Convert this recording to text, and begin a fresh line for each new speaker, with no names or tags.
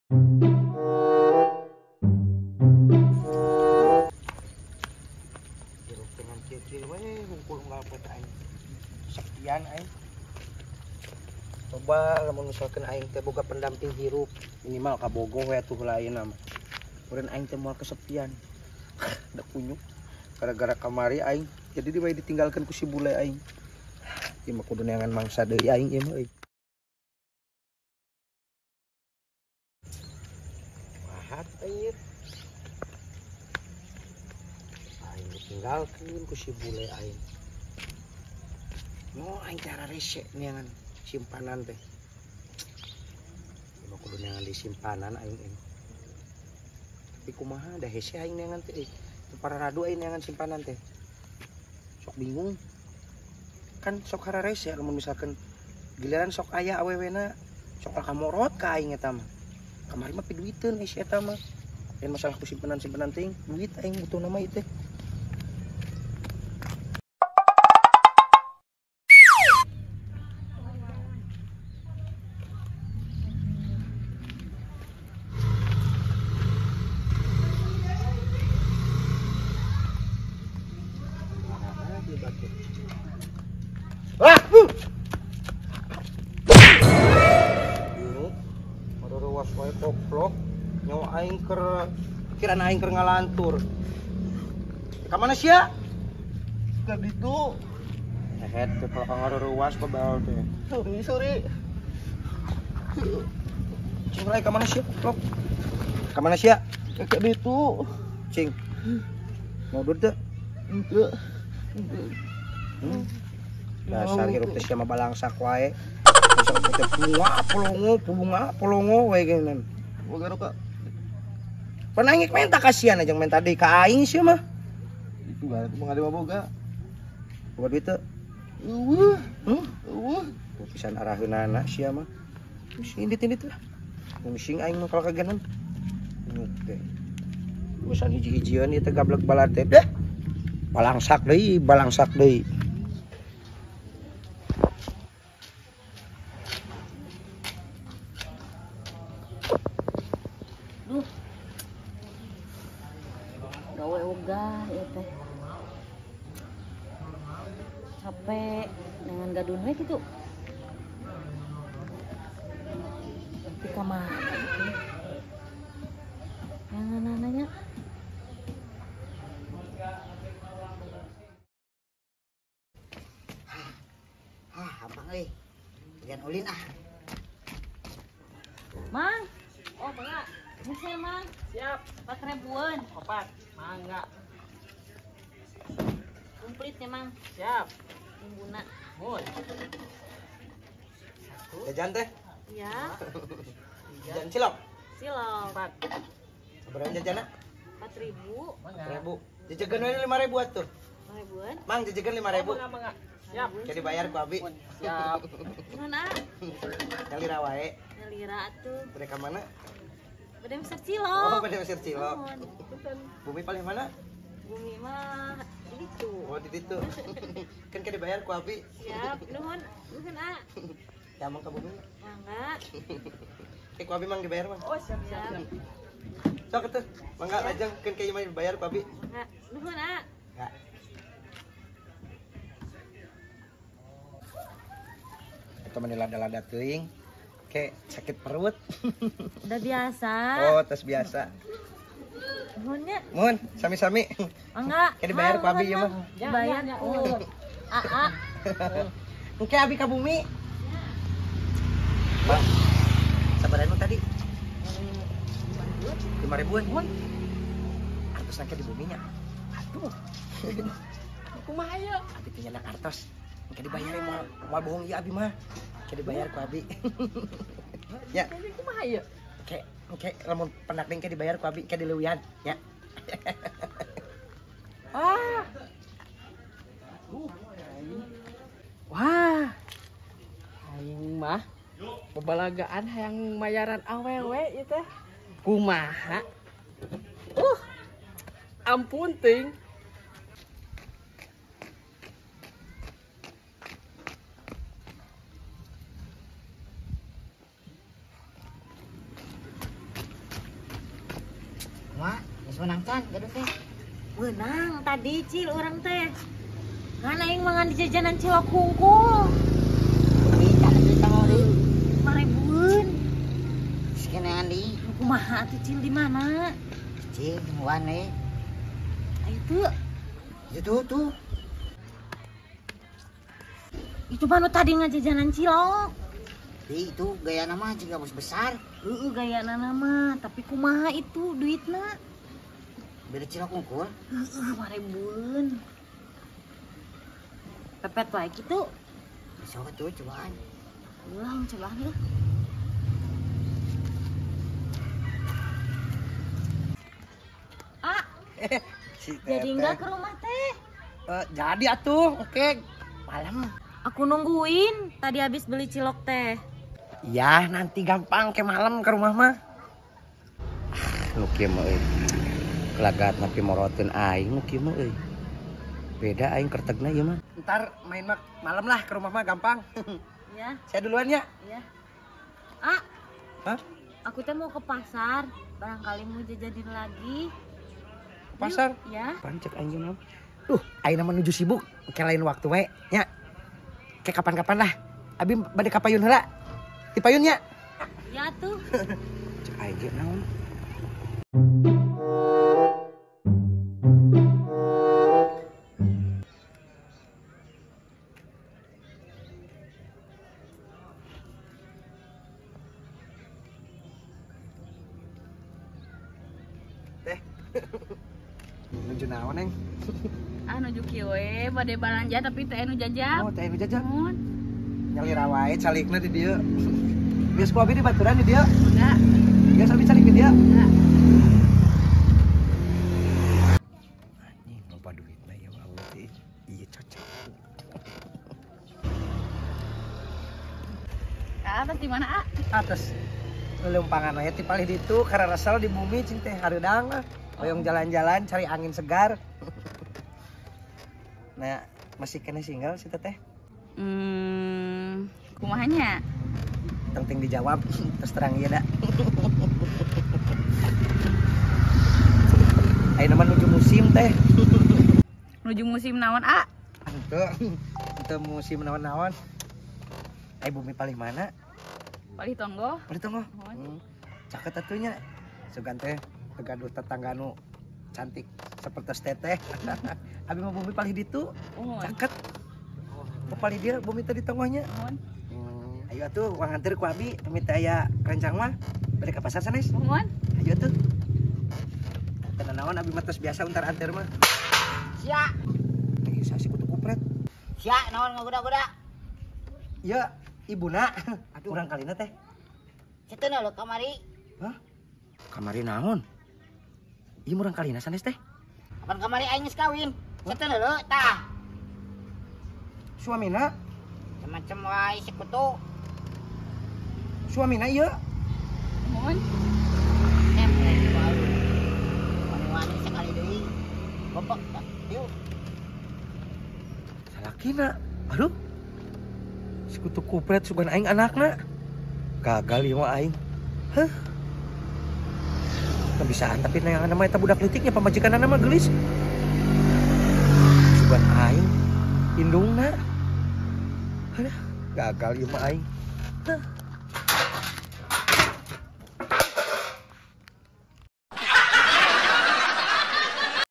Dengan kieu-kieu we hungkul unggal poe teh aing. Sekian aing. Coba lamun misalkan aing teh boga pendamping hirup minimal kabogoh we atuh lain mah. Urang aing teh moal kesepian. Da kunyuk gara-gara kamari aing jadi di wae ditinggalkeun ku si bule aing. Ieu mah kudu neangan mangsa deui aing ieu mah euy. Wahat aing. Aing ditinggalkeun ku si bule aing. No aing teh rese neangan simpanan teh. Ieu mah kudu neangan di simpanan aing euy. Tapi kumaha da hese aing neangan teh euy. Teu pararadu aing neangan simpanan teh. Sok bingung. Kan sok hararese lamun misalkan giliran sok aya awewena sok kamorot ka aing eta mah. Kamari mah piduiteun si eta mah. Lain masalah ku simpenan-simpenan teuing, duit aing butuhna mah ieu teh. Wah, ini, wae koplok, nyawa aing keur pikiran aing keur ngalantur. Ka mana sia?
Ka ditu.
Hehet teh kalau ngaruruas bebal teh.
Sorry, sorry.
Cing lae ka mana sia koplok? Ka mana sia?
Ka ditu.
Cing. Mau duit teu?
Henteu.
Dasar hirup teh sia mah balangsak wae. Misalkan teh bunga polongo, bunga polongo wae geunan.
Boga ka.
Pan aing menta kasihan aja menta deui ka aing sia mah.
Itu ga mah ada boga.
Boga duit teu?
Eueuh.
Eueuh. Pisan araheunana sia mah. Indit-indit lah. Pusing aing mah kalau kagenan. Nyuk teh. Urusan hiji-hijieun ieu teh gablek balar teh. Deh. Balangsak deui, balangsak deui.
Duh. Gawe ogah ieu teh. Capek dengan gadun we kitu. Tapi ka mana gitu. Yang nanya.
Ah, abang euy. Jangan ulin ah.
Mang. Oh, mangga. Bisa, Mang.
Siap.
4 ribuan.
4. Mangga.
Komplitnya, Mang.
Siap.
Bumbuna.
Mun.
Jajan teh?
Iya.
Jajan cilok.
Cilok.
4.
Berapa jajanna?
4.000.
4.000. Jajagan we 5.000 atuh.
5 ribuan.
Mang jajagan 5.000.
Oh, mangga, mangga. Siap.
Jadi bayar ku abi.
Siap.
Nuhun ah.
Nyalira wae.
Nyalira atuh.
Bade ka mana?
Bade meser cilok.
Oh, bade meser cilok. Bumi paling mana?
Bumi mah di ditu.
Oh, di ditu. Kan ke dibayar ku abi.
Siap, nuhun. Nuhun ah.
Ya mang ka bumi.
Mangga.
Ku abi mang dibayar mang.
Oh, siap, siap.
Sok atuh. Mangga lajeng kan ke ieu mah dibayar ku abi.
Mangga. Nuhun ah.
Ya. Eta mah lada-lada teuing. Kayak sakit perut.
Udah biasa.
Oh, tes biasa.
Nuhunnya.
Mun, sami-sami.
Mangga.
Kayak dibayar ku abi ieu mah.
Dibayar ku AA.
Engke abi ka bumi. Bang. Sabaraha nu tadi? 5 ribuan. Artos nangke di buminya. Aduh.
Kumaha ieu?
Abi teh nyanak artos. Engke dibayar moal moal bohong ieu abi mah. Engke dibayar ku abi. Ya.
Kumaha ieu?
Engke engke lamun pendak deui engke dibayar ku abi engke dileuwihan ya.
Ah. Wah. Aing mah bebalagaan hayang mayaran awewe ieu teh. Kumaha? Ampun ting.
Mak, geus menang can gaduh teh.
Menang tadi Cil urang teh. Ngan aing mangan di jajanan cilok hungkul.
Duit ada duit sama deui.
5.000-eun.
Sekenean deui.
Kumaha atuh Cil di mana?
Cil nungguan we.
Ayo tuh.
Itu tuh.
Itu mah nu tadi ngajajanan cilok.
Ih, itu gaya nama juga bos besar.
Heeh, gaya nama, tapi kumaha itu duitna?
Beda cilok hungkul.
Heeh, 5.000-eun. Pepet wae kitu.
Bisa tuh cobaan.
Ulang cobaan ya. Ah,
Si
jadi
teteh.
enggak ke rumah teh?
Jadi atuh, oke. Malam.
Aku nungguin, tadi habis beli cilok teh.
Ya, nanti gampang ke malam ke rumah mah. Ah, nu kieu mah euy. Kelagat napi moroteun aing nu kieu mah euy. Beda aing kertegna ieu mah. Ntar main mah malam lah ke rumah mah gampang.
Ya,
Saya duluan ya.
ya. Ah.
Hah?
Aku teh mau ke pasar, barangkali mau jajanin lagi.
Ke pasar.
Yuk, ya.
Pancek aing jeung naon. Duh, aing mah nuju sibuk, ke lain waktu we nya. Ke kapan-kapan lah. Abi bade ka payun heula. Di payun nya.
Ya tuh.
Cek aing jeung naon. Teh. Nuju naon, Neng?
Ah nuju kieu we bade balanja tapi teh nu jajab.
Oh, teh nu jajab.
Mun.
Nyalira wae calikna di dieu. Geus ku abi di baturan di dieu.
Enggak.
Geus abi calik di dieu.
Enggak.
Anjing loba duitna ieu mah awet teh. Ieu cocok.
Ke atas di mana, Ah?
Atas leumpangan we ti palih ditu kararesel di bumi cing teh hareudang lah. Hoyong jalan-jalan cari angin segar. Nah, masih kena single si teteh?
Kumahanya?
Penting dijawab, terus terang iya dah. Ayo nama nuju musim teh.
Nuju musim naon, Ah?
Ente musim naon-naon. Ayo bumi palih mana?
Palih tonggo.
Palih tonggo.
Mohon.
Caket atunya. Sugan teh gaduh tetangga nu cantik seperti teteh. Abi mah bumi palih ditu.
Mohon.
Caket. Oh, palih dia bumi teh di tonggohnya.
Mohon.
Ayo atuh uang anter ku abi pamit teh aya rencang mah bade ka pasar sanes.
Mohon.
Ayo atuh. Teu naon abi mah tos biasa untar anter mah.
Sia,
Lagi saya si kutu kupret.
sia naon ngagoda-goda.
Ya, ibuna. Aduh, urang kalina teh.
Ceteuna lho kamari.
Hah? Kamari naon? Ieu murang kalina sanes teh.
Kapan kamari aing geus kawin? Ceteuna lho tah.
Suamina,
Macem-macem wae si kutu.
suamina ieu.
Mohon.
Emplek wae. Wani-wani sekali deui. Bobok tah. Yuk.
Salakina. Aduh. Si kutu kupret sugan aing anakna. Gagal ieu mah aing. Hah? Kebisaan tapi neangan mah eta budak leutiknya pamajikanna mah geulis. Sugan aing indungna. Aduh, gagal ieu mah aing. Hah.